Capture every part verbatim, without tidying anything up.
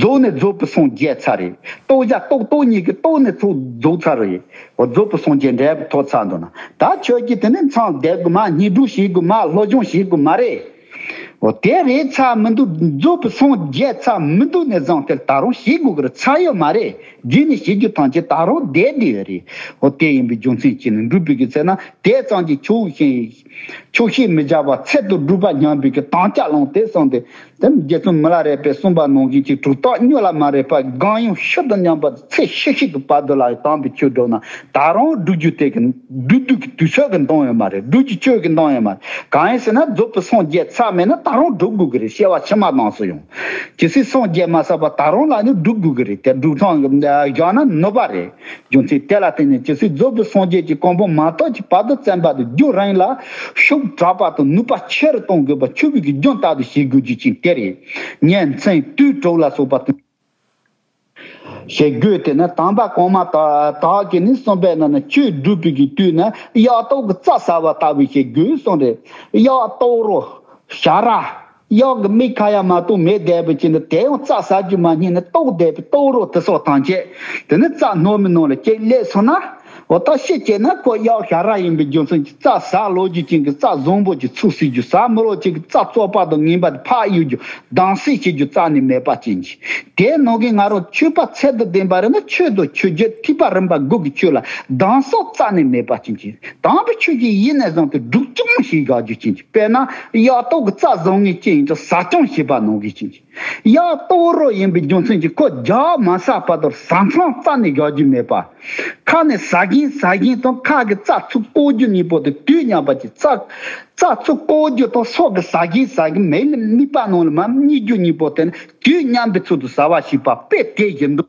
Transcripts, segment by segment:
རྫོགས་ནས་རྫོགས་པའི་སངས་རྒྱས་ཚར་རེད། རྟོགས་བྱ་རྟོགས་རྟོགས་གཉིས་ཀྱི་རྟོགས་ནས་ཚོགས་རྫོགས་ཚར་རེད། འོ་རྫོགས་པའི་སངས་རྒྱས་འབྲས་བུ་ཐོབ་ཚར་འདུག་ན། ད་ཁྱོད་ཀྱིས་དེ་ནས་མཚམས་བསྡད་དགོས་མ། སྙིང་སྡུག་བྱེད་དགོས་མ། སློབ་སྦྱོང་བྱེད་དགོས་མ་རེད། འོ་དེ་རེད་ཚར་མི་འདུག་རྫོགས་པའི་སངས་རྒྱས་ཚར་མི་འདུག་ནས་བཟུང་སྟེ་ད་རུང་བྱེད་དགོས་ཀྱི་རེད། ཚར་ཡོད་མ་རེད། རྗེས་ནས་བྱེད་རྒྱུ་ཐམས་ཅད་ད་རུང་བསྡད་བསྡད་ཡོད་རེད། འོ་དེ་ཡིན་པའི་རྒྱུ་མཚན་གྱིས་ནི་འགྲུབ་པའི་གི་ཚེ་ན་དེ་ཙམ་གྱིས་ཆོག་ཤེས། ཆོག་ཤེས་མི་བྱ་བར་ཚད་དུ་སྒྲུབ་པ་ཉམས་པའི་གི་དམ་བཅའ་བླངས་ཏེ་གསུངས་ཏེ། དེ་རྗེ་བཙུན་མི་ལ་རས་པས་གསུངས་པ་ནང་བཞིན་གྱི་གྲུབ་རྟགས་སྨྱོ་ལ་མ་རེག་པ། གང་ཡང་ཤུགས་དང་མཉམ་པར་ཚེ་ཤི་ཤི་གི་བར་དུ་ལ་དམ་པའི་ཆོས་སྒྲུབ་ན་ད་རུང་སྒྲུབ་རྒྱུ་དེ་གི་སྒྲུབ་རྒྱུ་གི་དུས་ཚོད་ཀྱི་འདང་ཡོད་མ་རེད། སྒྲུབ་རྒྱུ་ཆོས་ཀྱི་འདང་ཡོད་མ་རེད། གང་ཡིན་ཟེར་ན་རྫོགས་པའི་སངས་རྒྱས་ཚར་མེད་ན་ད་རུང་སྒྲུབ་དགོས་ཀྱི་རེད། སྐྱེ་བ་ཕྱི་མ་རྣམས་སུ་ཡང་ཇི་སྲིད་སངས་རྒྱས་མ་ཚར་བར་ད་རུང་ལ་ནི་སྒྲུབ་དགོས་ཀྱི་རེད། དེ་སྒྲུབ་སྟངས་ཀྱི་བཞག་ན་ནུས་པ་རེད། རྒྱུ་མཚན་དེ་ལ་བརྟེན་ནས་ཇི་སྲིད་རྫོགས་པའི་སངས་རྒྱས་ཀྱི་གོ་འཕང་མ་ཐོབ་ཀྱི་བར་དུ་བཙན་པ་དང་རྒྱུ་རིང་ལ་ཤུགས་དྲག་པ་དང་ནུས་པ་ཆེ་རུ་གཏོང་དགོས་པ་ཆུ་བོའི་གི་རྒྱུན་ལྟར་དུ་བྱེད་དགོས་རྒྱུ་ཅན་དེ་རེད། ཉིན་མཚན་དུས་དྲུག་ལ་སོགས་པ་དང་། བྱེད་དགོས་དེ་ནི་དམ་པ་གོང་མ་དག་གིས་ནི་གསུངས་པའི་ནང་ན་ཆོས་སྒྲུབ་པའི་གི་དུས་ནི་གཡག་ལྟོགས་ཀྱི་རྩྭ་ཟ་བ་ལྟ་བུ་བྱེད་དགོས་གསུངས་རེད། གཡག་ལྟོགས་རོ། ཞ་ར། གཡག་གི་མིག་ཁ་ཡ་མ་གཏོགས་མེད་བསྡད་པའི་ཕྱིར་ན་དེ་ཡང་རྩྭ་ཟ་རྒྱུ་མ་རྙེད་ནས་ལྟོགས་བསྡད་པའི་ལྟོགས་རོ་དེ་སོགས་ཐམས་ཅད་དེ་ནི་རྩྭ་སྣོམ་མི་ནང་ལ་གཅིག་སླེབས་སོང་ན། འོ་ད་ཤི་བྱས་ན་ཁོ་གཡག་ཞ་ར་ཡིན་པའི་རྒྱུ་མཚན་གྱིས་རྩྭ་ཟ་ལོ་རྒྱུ་ཅན་གྱི་རྩྭ་བཟང་པོ་ཅིག་ཚུགས་སྲིད་རྒྱུ། ཟ་མི་ལོ་ཅིག་གི་རྩྭ་བཙོག་པ་དང་ངན་པ་དེ་ཕར་གཡུག་རྒྱུ། སྡང་ཟེར་བྱེད་རྒྱུ་རྩ་ནས་མེད་པ་ཅན་གྱི། དེའི་ནང་གི་ང་རང་ཆོས་པ་ཚད་དུ་ལྡན་པ་རེད་ན་ཆོས་དང་ཆོས་བརྒྱུད་ཐེག་པ་རིམ་པ་དགུ་གི་ཆོས་ལ་སྡང་ཟུག་རྩ་ནས་མེད་པ་ཅན་གྱི། དམ་པའི་ཆོས་ཀྱི་ཡིན་ནས་བཟུང་སྟེ་སྡུག་ཅུང་ཞིག་བཞག་རྒྱུ་ཅན་གྱི། དཔེར་ན་གཡག་ལྟོགས་ཀྱི་རྩྭ་བཟང་ངན་ཅི་ཡིན་ཀྱང་ཟ་ཅུང་ཞེས་པ་ནང་གི་ཅན་གྱི། གཡག་ལྟོགས་རོ་ཡིན་པའི་རྒྱུ་མཚན་གྱིས་ཁོ་རྒྱགས་མ་ཟ་བར་དུ་ཟ་མཚམས་རྩ་ནས་བཞག་རྒྱུ་མེད་པ། ཁ་ནས་ཟ་བཞིན་ཟ་བཞིན་དང་ཁ་གི་རྩྭ་ཚུར་བཀོག་རྒྱུ་གཉིས་པོ་དེ་དུས་མཉམ་པ་གྱིས་རྩྭ། རྩྭ་ཚུར་བཀོག་རྒྱུ་དང་སོ་གི་ཟ་བཞིན་ཟ་བཞིན་མིག་ལ་མིད་པ་ནང་ལ་མར་བསྙེགས་རྒྱུ་གཉིས་པོ་དེ་ནི་དུས་མཉམ་པའི་ཚུལ་དུ་ཟ་བ་ཞེས་པ་དཔེ་དེ་བཞིན་དུ།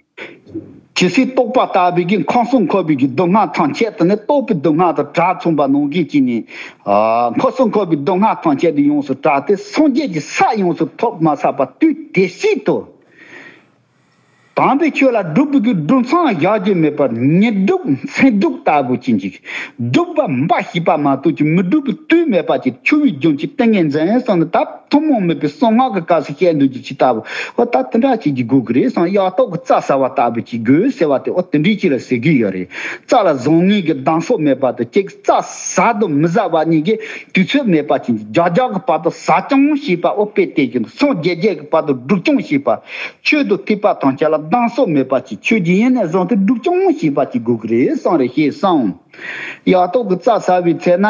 ཇི་སྲིད་རྟོགས་པ་ལྟ་བུའི་གི་ཁམས་གསུམ་འཁོར་བའི་གི་སྡུག་བསྔལ་ཐམས་ཅད་དེ་ནི་རྟོགས་པའི་སྡུག་བསྔལ་དང་གྲགས་མཚུངས་པ་ནང་བཞིན་གྱི་ནི། ཨ། ཁམས་གསུམ་འཁོར་བའི་སྡུག་བསྔལ་ཐམས་ཅད་དེ་ཡོངས་སུ་གྲགས་ཏེ་སངས་རྒྱས་ཀྱི་ས་ཡོངས་སུ་ཐོབ་མ་ཚར་བར་དུས་དེ་སྲིད་དུ། དམ་པའི་ཆོས་ལ་སྒྲུབ་པའི་གི་སྒྲུབ་མཚམས་བཞག་རྒྱུ་མེད་པར་ཉིན་སྒྲུབ་མཚན་སྒྲུབ་ལྟ་བུ་ཅན་གྱི། སྒྲུབ་པ་འབའ་ཞིག་པ་མ་གཏོགས་ཀྱི་མི་སྒྲུབ་པའི་དུས་མེད་པ་ཅིག་ཆུ་བོའི་རྒྱུན་གྱི་ཏིང་ངེ་འཛིན་གསུངས་ནས་ད་ཐུན་མོང་མེད་པའི་གསང་སྔགས་ཀྱི་སྐབས་སུ་བཤད་འདུག་རྒྱུ་ཅིག་ལྟ་བུ། འོ་ད་དེ་འདྲ་ཅིག་གི་དགོས་ཀྱི་རེད་བསམ། གཡག་ལྟོགས་ཀྱི་རྩྭ་ཟ་བ་ལྟ་བུ་ཅིག་དགོས་ཟེར་བ་དེ་འོ་དེ་འདྲའི་ཅིག་ལ་ཟེར་གྱི་ཡོད་རེད། རྩྭ་ལ་བཟང་ངན་གྱི་སྡང་ཟུག་མེད་པ་དང་གཅིག་རྩྭ་ཟ་དང་མི་ཟ་བ་གཉིས་ཀྱི་དུས་ཚོད་མེད་པ་ཅིག་རྒྱགས་རྒྱགས་ཀྱི་བར་དུ་ཟ་ཅུང་ཞེས་པ། འོ་དཔེ་དེ་བཞིན་དུ་སངས་རྒྱས་རྒྱས་ཀྱི་བར་དུ་སྒྲུབ་ཅུང་ཞེས་པ། ཆོས་དང་ཐེག་པ་ཐམས་ཅད་ལ་སྡང་ཟུག་མེད་པ་ཅིག་ཆོས་ཀྱི་ཡིན་ནས་བཟུང་སྟེ་སྒྲུབ་ཅུང་ཞེས་པ་ཅིག་དགོས་ཀྱི་རེད་བསམ་རེད་ཞེས་གསུངས། གཡག་ལྟོགས་ཀྱི་རྩྭ་ཟ་བའི་ཚེ་ན།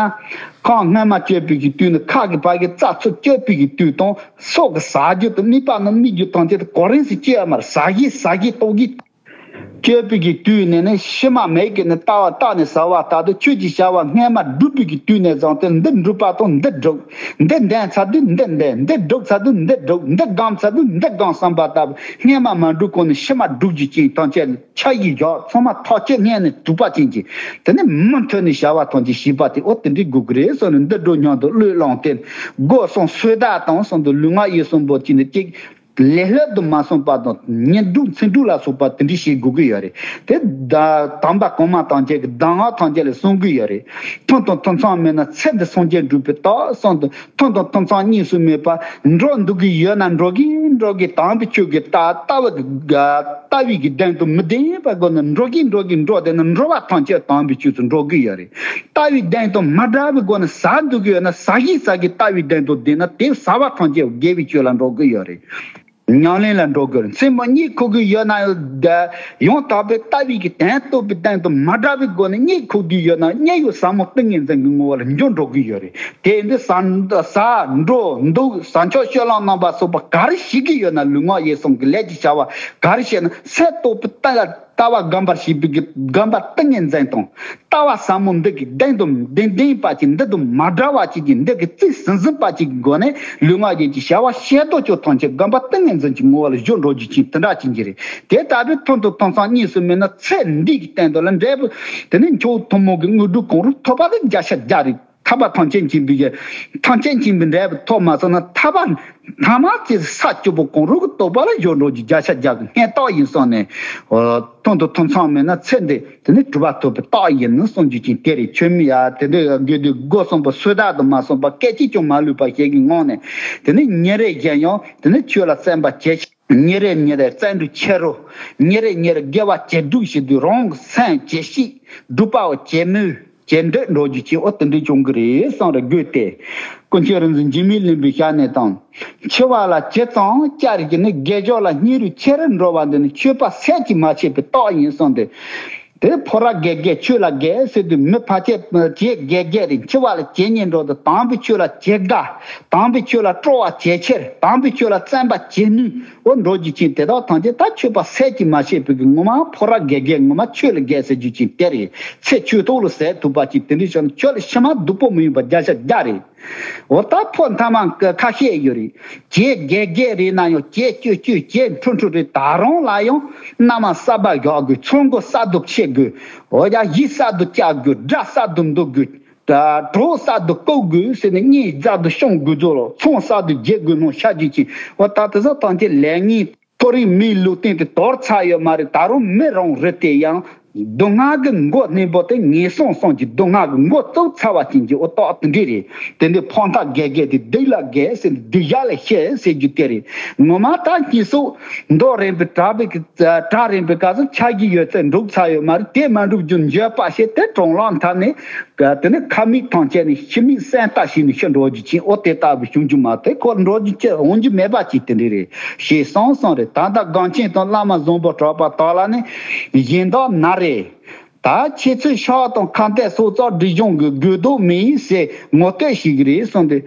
ཁམས་སྔ་མ་སྤྱོད་པའི་གི་དུས་ནི་ཁ་གི་བ་གི་རྩྭ་ཚུར་གཅོད་པའི་གི་དུས་དང་སོ་གི་ཟ་རྒྱུ་དང་མིད་པ་ནང་མིད་རྒྱུ་དང་དེ་གོ་རིམ་སུ་སྐྱེ་བ་མར་ཟ་གི་ཟ་གི་ལྟོགས་གི། སྤྱོད་པའི་གི་དུས་ནས་ནི་ཕྱི་མ་མེད་ཀྱི་ནི་ལྟ་བ་བརྟགས་ནས་ཟ་བ་ལྟར་དུ་ཆོས་ཀྱི་བྱ་བ་སྔ་མ་བསྒྲུབས་པའི་གི་དུས་ནས་བཟུང་སྟེ་འདི་འགྲུབ་པ་དང་འདི་འགྲུབ། འདི་འདོན་ཚར་དུས་འདི་འདོན། འདི་སྒྲུབ་ཚར་དུས་འདི་སྒྲུབ། འདི་སྒོམ་ཚར་དུས་འདི་སྒོམ་བསམ་པ་ལྟ་བུ་སྔ་མ་མ་འགྲུབ་གོང་ནས་ཕྱི་མ་སྒྲུབ་རྒྱུ་ཅན་ཐམས་ཅད་ལ་ཆ་ཡིས་བཞག་ཚང་མ་ཐག་གཅོད་སྔོན་ནས་གྲུབ་པ་ཅན་གྱི། དེ་ནས་མུ་མཐུད་ནས་བྱ་བ་ཐམས་ཅད་བྱེད་པ་དེ་འོ་དེ་འདྲའི་དགོས་ཀྱི་རེད་གསུངས་ནས་འདི་འགྲོ་སྙམ་དུ་བློས་བླངས་ཏེ། སྒོ་གསུམ་སོ་བདག་དང་གསུམ་དུ་ལུས་ངག་ཡིད་གསུམ་པོ་གཅིག་ནས་གཅིག་ལེ་ལོས་དུ་མ་སོང་བར་དུ་ཉིན་དྲུག་མཚན་དྲུག་ལ་སོགས་པ་དེ་འདྲ་བྱེད་དགོས་ཀྱི་ཡོད་རེད། དེ་ད་དམ་པ་གོང་མ་ཐམས་ཅད་ཀྱི་གདམས་ངག་ཐམས་ཅད་ལ་གསུང་གི་ཡོད་རེད། ཐུན་དང་ཐུན་མཚམས་མེད་ན་ཚེ་འདི་སངས་རྒྱས་འགྲུབ་པའི་རྟགས་གསུངས་ཏེ། ཐུན་དང་ཐུན་མཚམས་གཉིས་སུ་མེད་པ། འགྲོ་འདུག་གི་ཡོད་ན་འགྲོ་གི་འགྲོ་གི་དམ་པའི་ཆོས་ཀྱི་ལྟ་ལྟ་བ་གི་ལྟ་བའི་གི་གདེང་དང་མི་ལྡན་པའི་སྒོ་ནས་འགྲོ་གི་འགྲོ་གི་འགྲོ་དེ་ནི་འགྲོ་བ་ཐམས་ཅད་དམ་པའི་ཆོས་སུ་འགྲོ་གི་ཡོད་རེད། ལྟ་བའི་གདེང་དང་མ་བྲལ་བའི་སྒོ་ནས་ཟ་འདུག་གི་ཡོད་ན་ཟ་གི་ཟ་གི་ལྟ་བའི་གདེང་དང་ལྡན་ན་དེ་ཟ་བ་ཐམས་ཅད་དགེ་བའི་ཆོས་ལ་འགྲོ་གི་ཡོད་རེད། ཉམས་ལེན་ལ་འགྲོ་དགོས་རེད། མཚན་མོ་གཉིད་ཁུག་གི་ཡོད་ན་ཡང་དག་པའི་ལྟ་བའི་གི་དོན་རྟོགས་པའི་སྟེང་དུ་མ་བྲལ་བའི་སྒོ་ནས་གཉིད་ཁུག་དུས་ཡོད་ན་གཉིད་ཡོད་ཟབ་མོ་ཏིང་ངེ་འཛིན་གྱི་ངོ་བོ་ལ་འགྱུར་འགྲོ་གི་ཡོད་རེད། དེ་འདི་ཟ་ཟ་འགྲོ་འདུག་ཟ་འཕྲོག་སྤྱོད་ལམ་རྣམ་པ་གསུམ་པ་ག་རེ་བྱེད་ཀྱི་ཡོད་ན་ལུས་ངག་ཡིད་གསུམ་གྱི་ལས་ཀྱི་བྱ་བ་ག་རེ་བྱས་ན་ཚད་རྟོགས་པའི་སྟེང་ལ། ལྟ་བ་སྒོམ་པར་བྱེད་པའི་གི་སྒོམ་པ་ཏིང་ངེ་འཛིན་དང་། ལྟ་བ་ཟབ་མོ་འདི་གི་གདེང་དུ་ལྡན་ལྡན་པ་ཅིག་འདི་དང་མ་བྲལ་བ་ཅིག་གི་འདི་གི་རྩིས་ཟིན་ཟིན་པ་ཅིག་གི་སྒོ་ནས་ལུས་ངག་ཡིད་ཀྱི་བྱ་བ་ཤེས་རྟོགས་ཆོས་ཐམས་ཅད་སྒོམ་པ་ཏིང་ངེ་འཛིན་གྱི་ངོ་བོ་ལ་བཞུགས་འགྲོ་རྒྱུ་ཅིག་དེ་འདྲ་ཅིག་གི་རེད། དེ་ལྟ་བུའི་ཐུན་དང་ཐུན་མཚམས་གཉིས་སུ་མེད་ན་ཚེ་འདི་གི་སྟེང་དུ་ལ་འབྲས་བུ་དེ་ནི་མཆོག་ཐུན་མོང་གི་དངོས་གྲུབ་གང་རུང་ཐོབ་པ་ལ་བརྒྱ་ཆ་བརྒྱ་རེད། ཐར་པ་ཐམས་ཅད་མཁྱེན་པའི་ཐམས་ཅད་མཁྱེན་པའི་འབྲས་བུ་ཐོབ་མ་སོང་ན་ཐར་པ་ཐ་མ་ཚེ་ས་བཅུ་པོ་གང་རུང་གི་རྟོགས་པ་ལ་བཞུགས་འགྲོ་རྒྱུ་བརྒྱ་ཆ་བརྒྱ་གི་སྙིང་སྟོབས་ཡིན་སོང་ནས། ཐུན་དང་ཐུན་མཚམས་མེད་ན་ཚེ་འདི་དེ་ནི་གྲུབ་པ་ཐོབ་པའི་རྟགས་ཡིན་ནི་གསུང་རྒྱུ་ཅན་དེ་རེད། ཆོས་མི་ཡ་དེ་འདྲའི་དགོས་དུས་སྒོ་གསུམ་པོ་སོ་བདག་དུ་མ་སོང་བ་སྐད་ཅིག་ཀྱང་མ་ལུས་པ་ཞིག་གི་ངང་ནས་དེ་ནི་ཉིན་རེ་བཞིན་ཡང་དེ་ནི་ཆོས་ལ་བརྩོན་པ་བྱེད། ཉིན་རེ་ཉིན་རེ་བརྩོན་འགྲུས་ཆེ་རུ། ཉིན་རེ་ཉིན་རེ་དགེ་བ་ཇེ་སྡུག་ཞིག་འདུག་རང་གི་སེམས་ཇེ་ཞིག་སྒྲུབ་པའོ་ཇེ་མོས་ཇེ་འདོད་འགྲོ་རྒྱུ་ཅིག་འོ་དེ་འདྲའི་བྱུང་གི་རེད་བསམ་རེ་དགོས་ཏེ། ཀུན་མཁྱེན་རིག་འཛིན་འཇིགས་མེད་གླིང་པའི་ཞལ་ནས་དང་། འཆི་བ་ལ་ཇི་ཙམ་བསྐྱལ་གྱི་ནི་དགེ་སྦྱོར་ལ་སྙིང་རུས་ཆེ་རུ་འགྲོ་བ་འདི་ནི་ཆོས་པ་ཟད་ཀྱིས་མ་ཆད་པའི་རྟགས་ཡིན་གསུངས་ཏེ། དེ་ཕོ་བྲང་དགེ་རྒན་ཆོས་ལ་དགེ་ཟེར་དུས་མི་ཕལ་ཆེར་ཇེ་དགེ་རྒན་རེད། འཆི་བ་ལ་ཇེ་ཉེ་འགྲོ་དུས་དམ་པའི་ཆོས་ལ་ཇེ་དགའ། དམ་པའི་ཆོས་ལ་སྤྲོ་བ་ཇེ་ཆེར། དམ་པའི་ཆོས་ལ་བརྩོན་པ་ཇེ་ནུས། འོ་འགྲོ་རྒྱུ་ཅན་དེ་དག་ཐམས་ཅད་ད་ཆོས་པ་ཟད་ཀྱིས་མ་ཆད་པའི་གི་ངོ་མ་ཕོ་བྲང་དགེ་རྒན་ངོ་མ་ཆོས་ལ་དགེ་ཟེར་རྒྱུ་ཅན་དེ་རེད། ཚེ་ཆོས་ཐོག་ལ་ཟད་ཐུབ་པ་ཅིག་དེ་འདྲའི་ཆ་ནས་ཆོས་ལ་ཕྱི་མ་སྡུག་པོ་མི་ཡོང་པ་བརྒྱ་ཆ་བརྒྱ་རེད། འོ་ད་ཕོ་མཐའ་མ་ཁ་ཤས་ཡོད་རེད། ཇེ་དགེ་རྒན་རེད་ན་ཡང་ཇེ་སྐྱོ་སྐྱོ་ཇེ་འཁྲུལ་འཁྲུལ་རེད། ད་རུང་ལ་ཡང་མནའ་མ་གསར་པ་བཞག་དགོས། ཚོང་སྒོ་གསར་དུ་ཕྱེ་དགོས། འོ་ཡ་གཞི་གསར་དུ་བཅག་དགོས། དགྲ་གསར་དུ་འདུལ་དགོས། གྲོགས་གསར་དུ་བསྐོ་དགོས་ཟེར་ནས་གཉེན་གསར་དུ་སྐྱོང་དགོས་ཚོ་ལ་ཚོང་གསར་དུ་རྒྱག་དགོས་ནོ་ཤ་རྒྱུ་ཅིག་འོ་ད་དེ་ཚོ་ཐམས་ཅད་ལས་ངན། ཁོ་རའི་མིའི་ལུས་རྟེན་དེ་དོར་ཚར་ཡོད་མ་རེད། ད་རུང་མི་རང་རེད་དེ་ཡང་། སྡུག་བསྔལ་གྱི་མགོ་རྣོན་པོ་དེ་ངན་སོང་གསུམ་གྱི་སྡུག་བསྔལ་གྱི་མགོ་བཙུགས་ཚར་བ་ཅན་གྱི་འོ་རྟགས་དེ་འདྲས་རེད། དེ་འདྲའི་ཕོ་མཐའ་དགེ་རྒན་དེ་སྡིག་ལ་དགེ་ཟེར་ནས་སྡིག་བཤགས་ལ་བཤད་ཟེར་རྒྱུ་དེ་རེད། ངོ་མ་ད་སྙིང་སྲོག་མདོ་རིང་པོའི་གྲགས་པའི་གྲགས་རིང་པོའི་སྐབས་སུ་ཆགས་ཀྱི་ཡོད་ཚད་འགྲུབ་ཚར་ཡོད་མ་རེད། དེ་མ་འགྲུབ་རྒྱུ་འགྱོད་པ་བྱས་ཏེ་གྲོང་ལམ་མཐའ་ནས། དེ་ནི་ཁ་མིག་ཐམས་ཅད་ནས་ཤི་མིག་སེམས་ལྟ་ཞིག་ནས་ཤི་འགྲོ་རྒྱུ་ཅན་འོ་དེ་ལྟ་བུ་བྱུང་རྒྱུ་མ་དེ་ཁོ་འགྲོ་རྒྱུ་ཅི་འོང་རྒྱུ་མེད་པ་ཅིག་དེ་འདྲ་རེད། ཞེས་གསུངས་གསུངས་རེད། ད་ལྟ་སྒང་ཆེན་དང་བླ་མ་བཟང་པོ་གྲགས་པ་དག་ལ་ནི་གཞན་དག་ན་རེ། ད་ཁྱེད་ཚོས་ཕྱག་དང་ཁ་འདོན་སྲོག་རྩ་སྒྲིབ་སྦྱོང་གི་དགོས་དོན་མེད་ཟེར་ངོ་སྤྲོད་ཞིག་རེད་གསུངས་ཏེ།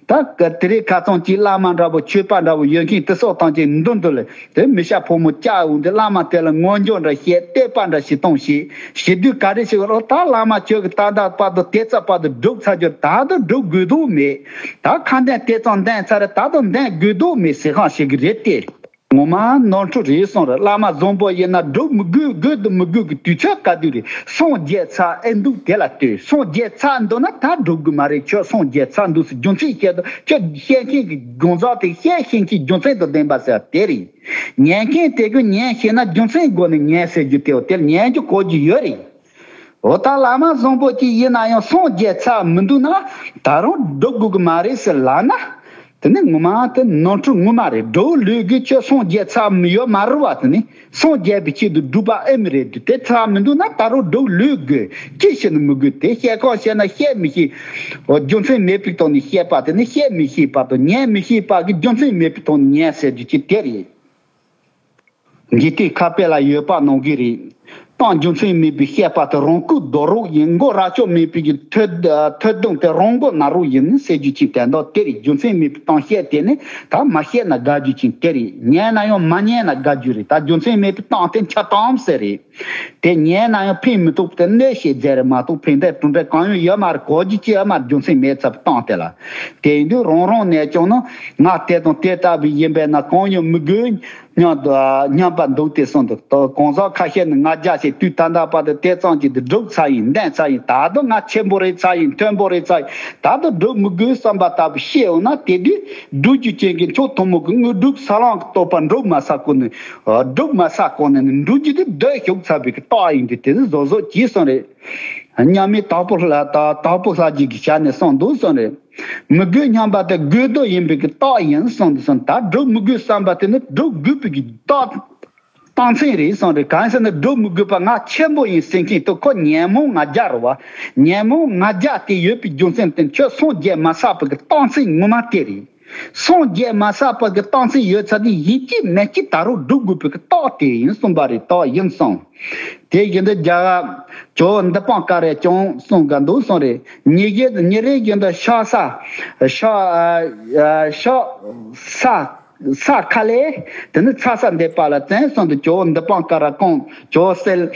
ད་དེ་རིང་ཁ་སང་ཅིག་བླ་མ་འདྲ་པོ་ཆོས་པ་འདྲ་པོ་ཡོད་མཁན་དེ་སོགས་ཐམས་ཅད་མདུན་དུ་ལ། དེ་མི་སྐྱ་ཕོ་མོ་སྐྱ་འོང་དུས་བླ་མ་དེ་ལ་ངོ་སྦྱོར་འདྲ་བཤད། བསྟོད་པ་འདྲ་ཞིག་གཏོང་ཞིག་བྱེད་དུས་ག་རེ་ཞིག་རོ། ད་བླ་མ་ཁྱོད་ཀྱིས་ད་ལྟ་བར་དུ་དེ་ཙམ་བར་དུ་སྒྲུབ་ཚར་རྒྱུ་ད་དུང་སྒྲུབ་དགོས་དོན་མེད། ད་ཁ་འདོན་དེ་ཙམ་འདོན་ཚར་རེད། ད་དུང་འདོན་དགོས་དོན་མེད་ཟེར་གང་ཞིག་གི་རེད་དེ། ངོ་མ་ནོར་འཁྲུལ་རེད་གསུངས་རེད། བླ་མ་བཟང་པོ་ཡིན་ན་སྒྲུབ་མི་དགོས། དགོས་དང་མི་དགོས་ཀྱི་དུས་ཚོད་ག་དུས་རེད། སངས་རྒྱས་ཚར་ཨེ་འདུག་དེ་ལ་ལྟོས། སངས་རྒྱས་ཚར་འདུག་ན་ད་སྒྲུབ་དགོས་མ་རེད། ཁྱོད་སངས་རྒྱས་ཚར་འདུག་ཟེར་རྒྱུ་མཚན་བཤད་དང་། ཁྱོད་བཤད་མཁན་གྱི་དགོངས་ཟག་དེ་བཤད་ཤེས་མཁན་རྒྱུ་མཚན་དང་ལྡན་པ་ཟེར་བ་དེ་རེད། ཉན་མཁན་དེ་ཀུན་ཉན་ཤེས་ན་རྒྱུ་མཚན་སྒོ་ནས་ཉན་ཟེར་རྒྱུ་དེའོ། དེར་ཉན་རྒྱུ་གོ་རྒྱུ་ཡོད་རེད། འོ་ད་བླ་མ་བཟང་པོ་ཅིག་ཡིན་ན་ཡང་སངས་རྒྱས་ཚར་མི་འདུག་ན་ད་རུང་སྒྲུབ་དགོས་ཀྱི་མ་རེད་ཟེར་ལབ་ན། དེ་ནི་ངོ་མ་དེ་ནོར་འཁྲུལ་ངོ་མ་རེད། སྒྲུབ་ལོས་དགོས། ཁྱོད་སངས་རྒྱས་ཚར་མི་ཡོད་མ་རེད་བ། དེ་ནི་སངས་རྒྱས་པའི་ཆེད་དུ་སྒྲུབ་པ་ཨེ་མི་རེད་དེ། དེ་ཚར་མི་འདུག་ན་ད་རུང་སྒྲུབ་ལོས་དགོས། ཅི་བྱེད་ནི་མི་དགོས། དེ་བཤད་གང་བཤད་ན་བཤད་མི་ཤེས། འོ་རྒྱུ་མཚན་མེད་པའི་ཐོག་ནས་བཤད་པ་དེ་ནི་བཤད་མི་ཤེས་པ་དང་ཉན་མི་ཤེས་པ་གི་རྒྱུ་མཚན་མེད་པའི་ཐོག་ནས་ཉན་ཟེར་རྒྱུ་ཅིག་དེ་རེད། འཇིག་རྟེན་ཁ་དཔེ་ལ་ཡོད་པ་ནང་བཞིན་རེད། གཏམ་རྒྱུ་མཚན་མེད་པའི་བཤད་པ་དེ་རང་སྐུ་རྡོ་རོག་ཡིན། མགོ་རྭ་ཅོ་མེད་པའི་གི་ཐོད་ཐོད་གདོང་དེ་རང་མགོ་ནག་རོག་ཡིན་ཟེར་རྒྱུ་ཅིག་དེ་འདྲ་དེ་རེད། རྒྱུ་མཚན་མེད་པའི་གཏམ་བཤད་དེ་ནི་ད་མ་བཤད་ན་དགའ་རྒྱུ་ཅིག་དེ་རེད། ཉན་ན་ཡང་མ་ཉན་ན་དགའ་རྒྱུ་རེད། ད་རྒྱུ་མཚན་མེད་པའི་གཏམ་དེ་འཆལ་གཏམ་ཟེར་རེད། དེ་ཉན་ན་ཡང་ཕན་མི་ཐོགས་དེ་གནོད་བྱེད་རྫས་རེད་མ་གཏོགས་ཕན་བདེ་གྲུབ་འབྲས་གང་ཡང་ཡོད་མ་རེད། གོ་རྒྱུ་ཅི་ཡོད་མ་རེད། རྒྱུ་མཚན་མེད་ཚར་བའི་གཏམ་དེ་ལ། དེ་ཡིན་དུས་རང་རང་ནས་ཀྱང་ནི་ང་དེ་དང་དེ་ལྟ་བུ་ཡིན་པས་ན་གང་ཡང་མི་དགོས། སྙམ་དུ་སྙམ་པ་འདུག་སྟེ་གསུངས་འདུག་གང་ཟག་ཁ་ཤས་ནི་ང་རྒྱལ་ཆེ། དུས་ད་ལྟ་བར་དུ་དེ་ཙམ་གྱིས་འདི་སྒྲུབ་ཚར་ཡིན། འདོན་ཚར་ཡིན། ད་དུང་ང་ཆེན་པོ་རེད་ཚར་ཡིན། མཐོན་པོ་རེད་ཚར་ཡིན། ད་དུང་སྒྲུབ་མི་དགོས་བསམ་པ་ལྟ་བུ་བཤད་འོང་ན། དེ་དུས་སྒྲུབ་རྒྱུ་ཅན་གྱི་མཆོག་ཐུན་མོང་གི་དངོས་གྲུབ་ས་ལམ་གྱི་རྟོགས་པ་འགྲུབ་མ་ཚར་གོང་ནས། སྒྲུབ་མ་ཚར་གོང་ནས་ནི་འགྲུབ་རྒྱུ་དེ་སྡོད་ཞུགས་ཚར་བའི་གི་རྟགས་ཡིན་དུས་དེ་ནི་བཟོ་བཟོ་གྱིས་གསུངས་རེད། མཉམ་མེད་དྭགས་པོ་ལྷ་དང་དྭགས་པོ་ལྷ་རྗེ་གི་ཞལ་ནས་གསུངས་འདུག་གསུངས་རེད། མི་དགོས་སྙམ་པ་དེ་དགོས་འདོད་ཡིན་པའི་གི་རྟགས་ཡིན་གསུངས་འདུག་གསུངས། ད་སྒྲུབ་མི་དགོས་བསམ་པ་དེ་ནི་སྒྲུབ་དགོས་པའི་གི་རྟགས་རྟགས་མཚན་རེད་གསུངས་རེད། གང་ཟེར་ན་སྒྲུབ་མི་དགོས་པ་ང་ཆེན་པོ་ཡིན་ཟེར་མཁན་དེ་ཁོ་ཉོན་མོངས་ང་རྒྱལ་རེད་བ། ཉོན་མོངས་ང་རྒྱལ་དེ་ཡོད་པའི་རྒྱུ་མཚན་དེ་ཁྱོད་སངས་རྒྱས་མ་ཚར་བའི་གི་རྟགས་མཚན་ངོ་མ་དེ་རེད། སངས་རྒྱས་མ་ཚར་བར་གྱི་རྟགས་མཚན་ཡོད་ཚར་དུས་ཡིན་གཅིག་མིན་གཅིག་ད་རུང་སྒྲུབ་དགོས་པའི་གི་རྟགས་དེ་ཡིན་གསུངས་པ་རེད། རྟགས་ཡིན་གསུངས། དེ་བཞིན་དུ་རྒྱ་གར་ཇོ་བོ་འདི་སྤང་ཀ་རས་ཀྱང་གསུངས་ག་འདུག་གསུངས་རེད། ཉིན་བཞིན་ཉིན་རེ་བཞིན་དུ་ཤ་ས་ཤ་ཤ་ས་ས་ཁ་ལས་དེ་ནི་ཚ་ས་འདེབས་པ་ལ་བརྩོན་གསུངས་ཏེ་ཇོ་བོ་འདི་སྤང་ཀ་ར་ཀོང་ཇོ་བོ་གསལ།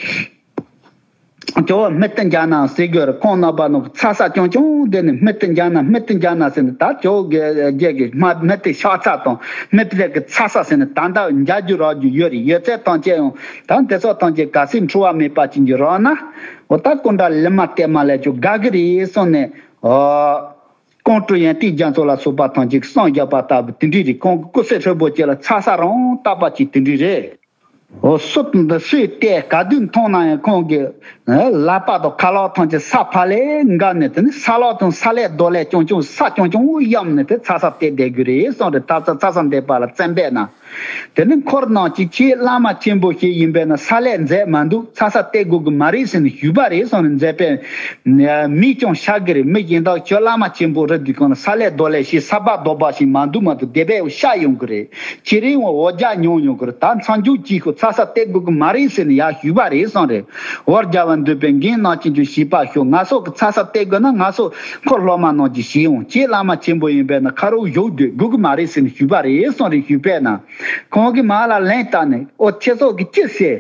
ཇོ་བོ་སྨྲི་ཏི་ཛྙཱ་ན་ཟེར་དགོས་རེད། ཁོང་རྣམ་པ་ནང་གི་ཚ་ས་ཆུང་ཆུང་དེ་ནི་སྨྲི་ཏི་ཛྙཱ་ན་སྨྲི་ཏི་ཛྙཱ་ན་ཟེར་ནས། ད་ཇོ་བོ་རྒྱལ་གྱི་སྨྲི་ཏི་ཤ་ཚ་དང་སྨྲི་ཏི་ལས་ཀྱི་ཚ་ས་ཟེར་ནས་ད་ལྟ་མཇལ་རྒྱུ་རག་རྒྱུ་ཡོད་རེད། ཡོད་ཚད་ཐམས་ཅད་ཡང་ད་འདི་ཚོ་ཐམས་ཅད་གལ་སྲིད་འཁྲུལ་བ་མེད་པ་ཅན་གྱི་རག་ན། འོ་ད་སྐུ་འདྲ་ལི་མ་བལྟས་མ་ལས་ཀྱང་དགའ་གི་རེད་གསུངས་ནས། འོ་ཀོང་སྤྲུལ་ཡོན་ཏན་རྒྱ་མཚོ་ལ་སོགས་པ་ཐམས་ཅད་ཀྱིས་གསུངས་བཞག་པ་ལྟ་བུ་དེ་འདྲ་རེད། ཁོང་གི་སྐུ་ཚེ་ཧྲིལ་པོ་ཅིག་ལ་ཚ་ས་རང་བཏབ་པ་ཅིག་དེ་འདྲ་རེད། འོ་སུ་འདི་སུས་བལྟས་ག་དུས་མཐོང་ན་ཡང་ཁོང་གི་ལག་པ་དང་ཁ་ལག་ཐམས་ཅད་ས་ཕ་ལས་འགག་ནས། དེ་ནི་ས་ལག་དང་ས་ལས་རྡོ་ལས་ཀྱང་ཀྱང་ས་ཀྱང་ཀྱང་གཡམ་ནས་དེ་ཚ་ས་བལྟས་བསྡད་དགོས་རེད་གསུངས་རེད། ད་ཚ་ཚ་ས་འདས་པ་ལ་བཙན་པས་ན། དེ་ནི་འཁོར་རྣམས་ཀྱིས་ཁྱེད་བླ་མ་ཆེན་པོ་ཞིག་ཡིན་པས་ན་ས་ལས་མཛད་མ་འདུག་ཚ་ས་བལྟས་དགོས་ཀྱི་མ་རེད་ཟེར་ནས་ཞུས་པ་རེད་གསུངས་ནས། མཛད་པའི་མིས་ཀྱང་ཤ་གི་རེད། མི་གཞན་དག་ཁྱོད་བླ་མ་ཆེན་པོ་རེད་དུས་གང་ལ་ས་ལས་རྡོ་ལས་ཞེས་ས་པ་རྡོ་པ་ཞིག་མ་འདུག་མ་འདུག་དེ་བས་ཤ་ཡོང་གི་རེད། ཁྱེད་རིང་འོ་རྒྱ་མྱོང་ཡོང་གི་རེད། ད་མཚམས་འཇོག་གྱིས་ཁོ་ཚ་ས་བལྟས་དགོས་ཀྱི་མ་རེད་ཟེར་ནས་ཡར་ཞུས་པ་རེད་གསུངས་རེད། འོ་རྒྱ་བ་འདོད་པའི་འགན་གནང་ཅན་གྱི་བྱིས་པ་ཤོག་ང་སོགས་ཀྱི་ཚ་ས་བལྟས་དགོས་ན་ང་སོགས་འཁོར་སློབ་མ་རྣམས་ཀྱིས་བྱེད་འོང་། ཁྱེད་བླ་མ་ཆེན་པོ་ཡིན་པས་ན་ཁ་རོག་བཞུགས་སྡོད་དགོས་ཀྱི་མ་རེད་ཟེར་ནས་ཞུས་པ་རེད་གསུངས་རེད། ཞུས་པས་ན་ཁོང་གིས་མ་ལ་ལན་བཏབ་ནས། ཨོ་ཁྱེད་སོགས་ཀྱིས་ཅི་ཟེར།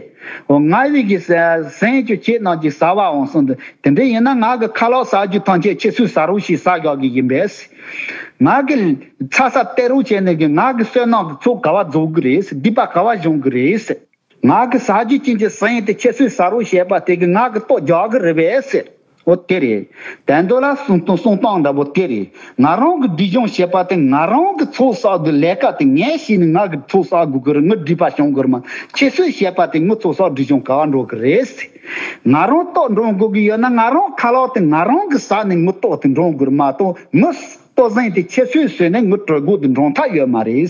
ཨོ་ང་བའི་གི་ཟན་ཅོ་ཁྱེད་རྣམས་ཀྱིས་ཟ་བའང་གསུངས་ཏེ། དེ་འདྲ་ཡིན་ན་ང་གི་ཁ་ལག་ཟ་རྒྱུ་ཐམས་ཅད་ཁྱེད་ཚོས་ཟ་རོགས་ཞེས་ཟ་བཞག་གི་ཡིན་པས། ང་གི་ཚ་ས་བལྟས་རོགས་བྱས་ནས་གི་ང་གི་བསོད་ནམས་ཀྱི་ཚོགས་ག་བ་རྫོགས་གི་རེད། སྡིག་པ་ག་བ་སྦྱོང་གི་རེད། ང་གི་ཟ་རྒྱུ་ཅན་གྱི་ཟན་དེ་ཁྱེད་ཚོས་ཟ་རོགས་བྱས་པ་དེ་གི་ང་གི་ལྟོ་རྒྱག་གི་རེད་པས་ཟེར། འོ་དེ་རེད། དོན་དུ་ལ་གསུང་སྟངས་གསུང་སྟངས་འདྲ་པོ་དེ་རེད། ང་རང་གི་སྒྲིབ་སྦྱོང་བྱེད་པ་དེ་ང་རང་གི་ཚོགས་བསགས་དུས་ལས་ཀ་དེ་ངས་བྱས་ནས་ང་གི་ཚོགས་བསགས་དགོས་ཀྱི་རེད། ངའི་སྒྲིབ་པ་སྦྱོང་དགོས་རེད་མ། ཁྱེད་ཚོས་བྱེད་པ་དེ་ངའི་ཚོགས་བསགས་སྒྲིབ་སྦྱོང་ག་བ་འགྲོ་གི་རེད། ང་རང་ལྟོ་འགྲོ་དགོས་ཀྱི་ཡོད་ན་ང་རང་ཁ་ལག་དེ་ང་རང་གིས་ཟ་ནས་ངའི་ལྟོ་དེ་འགྲོ་དགོས་རེད་མ་གཏོགས་ངའི་ལྟོ་ཟན་དེ་ཁྱེད་ཚོས་ཟོས་ནས་ངའི་གྲོད་ཁོག་དེ་འགྲོ་ཐབས་ཡོད་མ་རེད།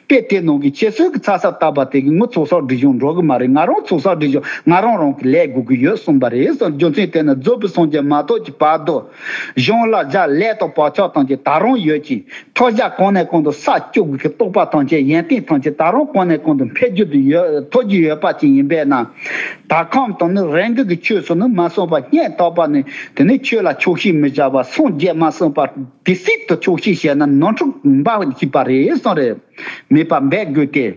དཔེ་དེ་ནང་གི་ཁྱེད་ཚོས་ཀྱི་ཚ་ས་བཏབ་པ་དེ་གི་ངའི་ཚོགས་བསགས་སྒྲིབ་སྦྱོང་འགྲོ་གི་མ་རེད། ང་རང་ཚོགས་བསགས་སྒྲིབ་སྦྱོང་ང་རང་རང་གིས་ལས་དགོས་ཀྱི་ཡོད་གསུངས་པ་རེད་གསུངས། རྒྱུ་མཚན་དེ་ནི་རྫོགས་པའི་སངས་རྒྱས་མ་ཐོབ་ཀྱི་བར་དུ། གཞུང་ལ་སྦྱར་ལས་དང་བག་ཆགས་ཐམས་ཅད་ད་རུང་ཡོད་ཅིང་། ཐོབ་བྱ་གང་ནས་གང་དུ་ས་བཅུ་གི་རྟོགས་པ་ཐམས་ཅད་ཡོན་ཏན་ཐམས་ཅད་ད་རུང་གང་ནས་གང་དུ་འཕེལ་རྒྱུ་དུ་ཡོད་ཐོབ་རྒྱུ་ཡོད་པ་ཅིག་ཡིན་པས་ན། ད་ཁམས་དང་ནི་རང་རྒྱུད་ཀྱི་ཆོས་སུ་ནི་མ་སོང་བར་སྙད་བཏགས་པ་ནི་དེ་ནི་ཆོས་ལ་ཆོག་ཤེས་མི་བྱ་བར་སངས་རྒྱས་མ་གསུངས་པར་དེ་སྲིད་དུ་ཆོག་ཤེས་བྱས་ན་ནོར་འཁྲུལ་འབའ་ཞིག་པ་རེད་གསུངས་རེད། མེད་པ་འབད་དགོས་ཏེ།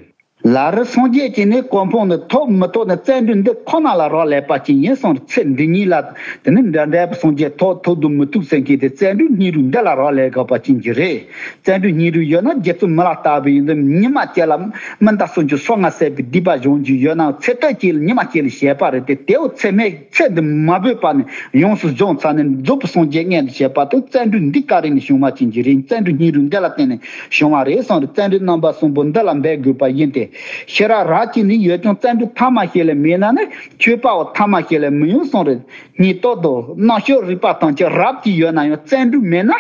ལ་རི་སངས་རྒྱས་ཀྱིས་ནི་གོ་འཕང་ནི་ཐོབ་མི་ཐོབ་ནི་བརྩོན་འགྲུས་འདི་ཁོ་ན་ལ་རག་ལས་པ་ཅིག་ཡིན་གསུངས་རེད། ཚེ་འདི་ཉིད་ལ་དེ་ནི་འདྲ་འདྲ་བའི་སངས་རྒྱས་ཐོབ་ཐོབ་ཏུ་མི་ཐུབ་ཟེར་མཁན་དེ་བརྩོན་འགྲུས་སྙིང་རུས་འདི་ལ་རག་ལས་དགོས་པ་ཅན་གྱི་རེད། བརྩོན་འགྲུས་སྙིང་རུས་ཡོད་ན་རྗེ་བཙུན་མི་ལ་ལྟ་བུ་ཡིན་དུས་ཉི་མ་གཅིག་ལ་མི་འདའ་སུམ་ཅུ་སོ་ལྔ་བསད་པའི་སྡིག་པ་སྦྱོང་རྒྱུ་ཡོད་ན་ཚེ་སྟོད་གཅིག་ལ་ཉི་མ་གཅིག་ལ་བྱས་པ་རེད་དེ། དེའུ་ཚེ་སྨད་ཚེ་འདི་མ་བོས་པ་ནས་ཡོངས་སུ་སྦྱོང་ཚར་ནས་རྫོགས་པའི་སངས་རྒྱས་མངོན་དུ་བྱས་པ་དེ་བརྩོན་འགྲུས་འདི་ག་རེ་ནས་བྱུང་བ་ཅན་གྱི་རེད། བརྩོན་འགྲུས་སྙིང་རུས་འདི་ལ་བརྟེན་ནས་བྱུང་བ་རེད་གསུངས་རེད། བརྩོན་འགྲུས་རྣམ་པ་གསུམ་པོ་འདི་ལ་འབད་དགོས་པ་ཡིན་ཏེ། ཤེས་རབ་རབ་ཀྱིས་ནི་ཡོད་ཀྱང་བརྩོན་འགྲུས་ཐ་མ་ཞིག་ལས་མེད་ན་ནི་ཆོས་པའང་ཐ་མ་ཞིག་ལས་མི་ཡོང་གསུངས་རེད། ཉིད་ལྟོ་དང་རྣམ་དཔྱོད་རིག་པ་ཐམས་ཅད་རབ་ཀྱིས་ཡོད་ན་ཡང་བརྩོན་འགྲུས་མེད་ན།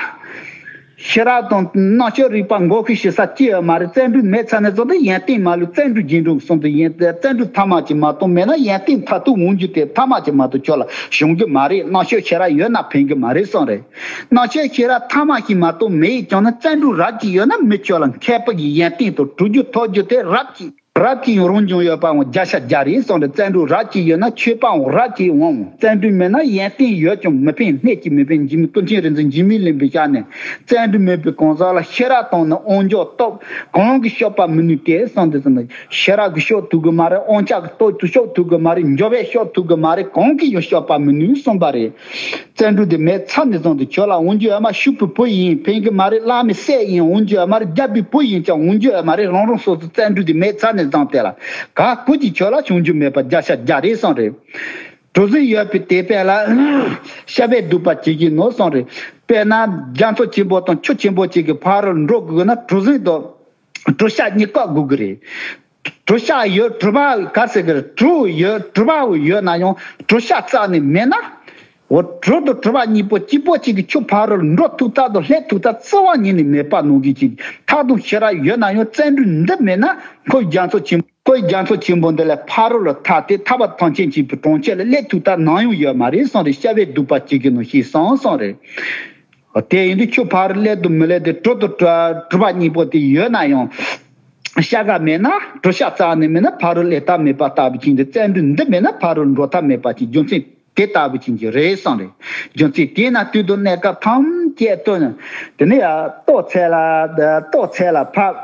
ཤེས་རབ་དང་རྣམ་དཔྱོད་རིག་པ་མགོ་ཁུ་ཞིག་ས་ཅི་ཡོད་མ་རེད། བརྩོན་འགྲུས་མེད་ཚར་ནས་བཟུང་སྟེ་ཡོན་ཏན་མ་ལུས་བརྩོན་འགྲུས་རྒྱས་འགྲོ་གསུངས་ཏེ་ཡོན་བརྩོན་འགྲུས་ཐ་མ་ཅིག་མ་གཏོགས་མེད་ན་ཡོན་ཏན་མཐར་ཐུག་འོང་རྒྱུ་དེ་ཐ་མ་ཅིག་མ་གཏོགས་ཁྱོད་ལ་བྱུང་རྒྱུ་མ་རེད། རྣམ་དཔྱོད་ཤེས་རབ་ཡོད་ན་ཕན་གྱི་མ་རེད་གསུངས་རེད། རྣམ་དཔྱོད་ཤེས་རབ་ཐ་མ་ཞིག་མ་གཏོགས་མེད་ཀྱང་ན་བརྩོན་འགྲུས་རབ་ཀྱིས་ཡོད་ན་མི་ཁྱོད་ལ་མཁས་པ་ཡི་ཡོན་ཏན་དང་གྲུབ་རྒྱུ་ཐོབ་རྒྱུ་དེ་རབ་ཀྱིས་རབ་ཀྱིས་ཡང་རང་བྱུང་ཡོད་པའང་བརྒྱ་ཆ་བརྒྱ་རེད་གསུངས་རེད། བརྩོན་འགྲུས་རབ་ཀྱིས་ཡོད་ན་ཆོས་པའང་རབ་ཀྱིས་འོང་། བརྩོན་འགྲུས་མེད་ན་ཡོན་ཏན་ཡོད་ཀྱང་མི་ཕན། སྣོད་ཀྱིས་མི་ཕན་འཇིགས་མེད་ཀུན་མཁྱེན་རིག་འཛིན་འཇིགས་མེད་གླིང་པས་བཤད་ནས། བརྩོན་འགྲུས་མེད་པའི་གང་ཟག་ལ་ཤེས་རབ་དང་ནི་དབང་འབྱོར་སྟོབས་གང་གིས་གཤོག་པ་མི་ནུས་ཏེ་གསུངས་ཏེ་གསུངས་ནས། ཤེས་རབ་ཀྱིས་གཤོག་ཐུབ་ཀྱི་མ་རེད། དབང་ཆ་གིས་སྟོབས་ཀྱིས་གཤོག་ཐུབ་ཀྱི་མ་རེད། འབྱོར་པས་གཤོག་ཐུབ་ཀྱི་མ་རེད། གང་གིས་ཡང་གཤོག་པ་མི་ནུས་གསུངས་པ་རེད། བརྩོན་འགྲུས་དེ་མེད་ཚར་ནས་བཟུང་སྟེ་ཁྱོད་ལ་འོང་རྒྱུ་ཡོད་མ། ཕྱུག་པོའི་བུ་ཡིན་ཕན་གྱི་མ་རེད། བླ་མའི་སྲས་ཡིན་འོང་རྒྱུ་ཡོད་མ་རེད། རྒྱལ་པོའི་བུ་ཡིན་ཀྱང་འོང་རྒྱུ་ཡོད་མ་རེད། རང་རང་སོ་སོ་བརྩོན་འགྲུས་དེ་མེད་ཚར་ནས་བཟུང་སྟེ་ལ་ག་གུ་གྱིས་ཁྱོད་ལ་བྱུང་རྒྱུ་མེད་པ་བརྒྱ་ཆ་བརྒྱ་རེད་གསུངས་རེད། གྲུ་གཟིངས་ཡོད་པའི་དེད་དཔོན་ལ་བཤད་པས་སྡུག་པ་ཅི་བགྱིས་ནོ་གསུངས་རེད། དཔེར་ན་རྒྱ་མཚོ་ཆེན་པོ་དང་ཆུ་ཆེན་པོ་ཅིག་གི་ཕ་རོལ་འགྲོ་དགོས་ན་གྲུ་གཟིངས་དང་གྲུ་ཤག་གཉིས་བཀག་དགོས་ཀྱི་རེད། གྲུ་ཤག་ཡོད་གྲུ་པ་ག་ཟེར་གི་རེད། གྲུ་ཡོད་གྲུ་པ་ཡོད་ན་ཡང་གྲུ་ཤག་རྩ་ནས་མེད་ན། འོ་གྲུ་དང་གྲུ་པ་གཉིས་པོ་གཅིག་པོ་གཅིག་གིས་ཆུ་ཕ་རོལ་འགྲོ་ཐུབ་ཐབས་དང་སླེབས་ཐུབ་ཐབས་རྩ་བ་ཉིད་ནས་མེད་པ་ནང་བཞིན་གྱི་ཐབས་དང་ཤེས་རབ་ཡོད་ན་ཡང་བརྩོན་འགྲུས་འདི་མེད་ན་ཁོའི་རྒྱ་མཚོ་ཆེན་ཁོའི་རྒྱ་མཚོ་ཆེན་པོ་འདི་ལས་ཕ་རོལ་ལ་ཐར་ཏེ་ཐར་པ་ཐམས་ཅད་མཁྱེན་པའི་གྲོང་ཁྱེར་ལ་སླེབས་ཐུབ་ཐབས་ནམ་ཡང་ཡོད་མ་རེད་གསུངས་རེད། བཤད་པས་སྡུག་པ་ཅི་བགྱིས་ནོ་ཞེས་གསུངས་གསུངས་རེད། དེ་ཡིན་དུས་ཆུ་ཕ་རོལ་སླེབས་དང་མི་སླེབས་དེ་གྲུ་དང་གྲུ་པ་གཉིས་པོ་དེ་ཡོད་ན་ཡང་། ཤ་ཁ་མེད་ན་གྲུ་ཤག་རྩ་ནས་མེད་ན་ཕ་རོལ་སླེབས་ཐབས་མེད་པ་ལྟ་བུ་ཅིག་འདི་བརྩོན་འགྲུས་འདི་མེད་ན་ཕ་རོལ་འགྲོ་ཐབས་མེད་པ་ཅིག་རྒྱུ་མཚན་དེ་ལྟ་བུ་ཅིག་གི་རེད་གསུངས་རེད། རྒྱུ་མཚན་དེས་ན་དུས་དང་གནས་སྐབས་ཐམས་ཅད་དུ་དེ་ནས་ཡང་ལྟོ་ཚལ་ལ་ལྟོ་ཚལ་ལ་ཕབ།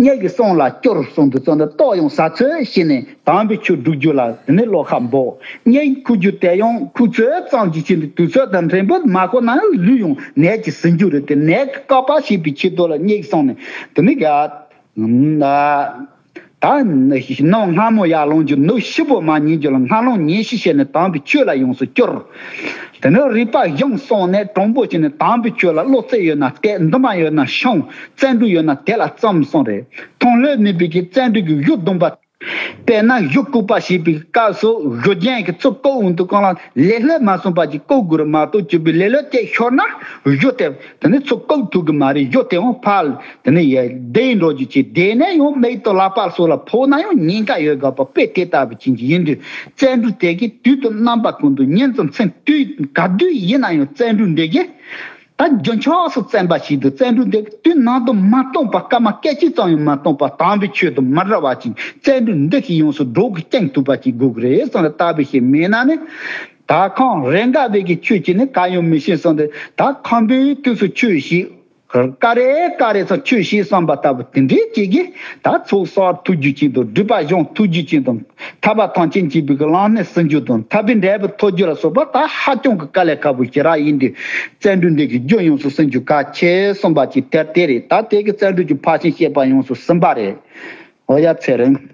མྱིག་གིས་བསམ་ལ་སྐྱུར་གསུངས་དུས་ཙམ་དུ་ལྟོ་ཡང་ཟ་ཚོད་བྱས་ནས་དམ་པའི་ཆོས་སྒྲུབ་རྒྱུ་ལ་དེ་ནས་བློ་ཁ་འབོག། མྱིག་ཁུག་རྒྱུ་དེ་ཡང་ཁུག་ཚོད་ཙམ་གྱིས་ཕྱིན་ཏེ་དུས་ཚོད་དང་འཕྲལ་བུ་མ་ཁོ་ན་ཡང་ལུས་ཡང་ནད་ཀྱིས་ཟིན་རྒྱུ་རེད་དེ། ནད་ཀྱི་བཀག་པ་བྱེད་པའི་ཆེད་དུ་ལ་མྱིག་བསམ་ནས་དེ་ནས་ག་ད་ནམ་སྔ་མོ་ཡར་ལངས་རྒྱུ་ནུབ་ཕྱི་པོ་མ་ཉལ་རྒྱུ་ལ་སྔ་ལངས་ཉལ་ཤི་བྱས་ནས་དམ་པའི་ཆོས་ལ་ཡོངས་སུ་སྐྱུར། དེ་ནས་རིག་པ་གཞུང་སོང་ནས་དྲང་པོ་བྱས་ནས་དམ་པའི་ཆོས་ལ་བློ་རྩེ་ཡོད་ན་གཏད། འདུན་པ་ཡོད་ན་ཤོང་། བརྩོན་འགྲུས་ཡོད་ན་དེ་ལ་བརྩམས་གསུངས་རེད། མཐོང་ལྷོད་མེད་པའི་གི་བརྩོན་འགྲུས་ཀྱི་གཞུ་བརྡུངས་པ། དཔེར་ན་གཞུ་བཀོག་པ་ཞེས་པའི་སྐབས་སུ་གཞུ་རྒྱན་གྱི་ཚུར་བཀོག་འོང་དུས་གང་ལ་ལེ་ལོས་མ་སོང་པ་ཅིག་བཀོག་དགོས་རེད་མ་གཏོགས་གཅིག་པུའི་ལེ་ལོས་དེ་ཤོར་ན་གཞུ་དེ་དེ་ནི་ཚུར་བཀོག་ཐུབ་ཀྱི་མ་རེད། གཞུ་དེ་འོང་ཕར་དེ་ནི་ཡ་བདེ་འགྲོ་རྒྱུ་ཅིག་དེ་ནས་ཡང་མིག་ཏོ་ལག་པ་སོགས་ལ་ཕོག་ན་ཡང་ཉེན་ཁ་ཡོད་དགོས་པ་དཔེ་དེ་ལྟ་བུ་ཅན་ཅིག་ཡིན་དུས་བཙན་འབྲུག་དེ་གིས་དུས་དང་རྣམ་པ་ཀུན་ཏུ་ཉིན་ཙམ་མཚན་དུས་ག་དུས་ཡིན་ན་ཡང་བཙན་འབྲུག་འདི་གིས། ད་རྒྱུན་ཆགས་སུ་བཙན་པ་ཞིག་ཏུ་བཙན་འབྲུག་འདི་དུས་ནམ་དུ་མ་སྟོངས་པ་སྐར་མ་སྐད་ཅིག་ཙམ་ཡང་མ་སྟོངས་པ་དམ་པའི་ཆོས་དང་མི་འབྲལ་བ་ཅིག་བཙན་འབྲུག་འདི་ཞིག་ཡོངས་སུ་སྒྲོག་གི་བསྐྱངས་ཐུབ་པ་ཅིག་དགོས་ཀྱི་རེད་བསམ་ལ་ལྟ་བུ་ཞིག་མེད་ན་ནི། ད་ཁོང་རེ་འགའ་བས་ཀྱི་ཆོས་ཅིག་ནི་ག་ཡང་མི་ཤེས་བསམ་སྟེ་ད་ཁམས་པའི་དུས་སུ་ཆོས་ཞིག་ཀ་རེ་ཀ་རེ་ཚང་ཆོས་ཞིག་བསམ་པ་ལྟ་བུ་དེ་འདྲའི་ཅིག་གིས་ད་ཚོགས་བསགས་ཐུབ་རྒྱུ་ཅིག་དང་སྒྲིབ་པ་སྦྱོང་ཐུབ་རྒྱུ་ཅིག་དང་། ཐར་པ་ཐམས་ཅད་མཁྱེན་པའི་གི་ལམ་སྣེ་ཟིན་རྒྱུ་དང་ཐར་པའི་འབྲས་བུ་ཐོབ་རྒྱུ་ལ་སོགས་པ་ད་ཧ་ཅང་གི་དཀའ་ལས་ཁག་པོ་ཞེ་དྲག་ཡིན་དུས་བཙན་འབྲུག་འདི་གི་རྒྱུ་ཡོངས་སུ་ཟིན་རྒྱུ་གལ་ཆེ་གསུངས་པ་ཅིག་དེར་དེ་རེད། ད་དེ་གི་བཙན་འབྲུག་གི་ཕར་ཕྱིན་བཤད་པ་ཡོངས་སུ་ཟིན་པ་རེད། འོ་ཡ་ཚེ་རིང་།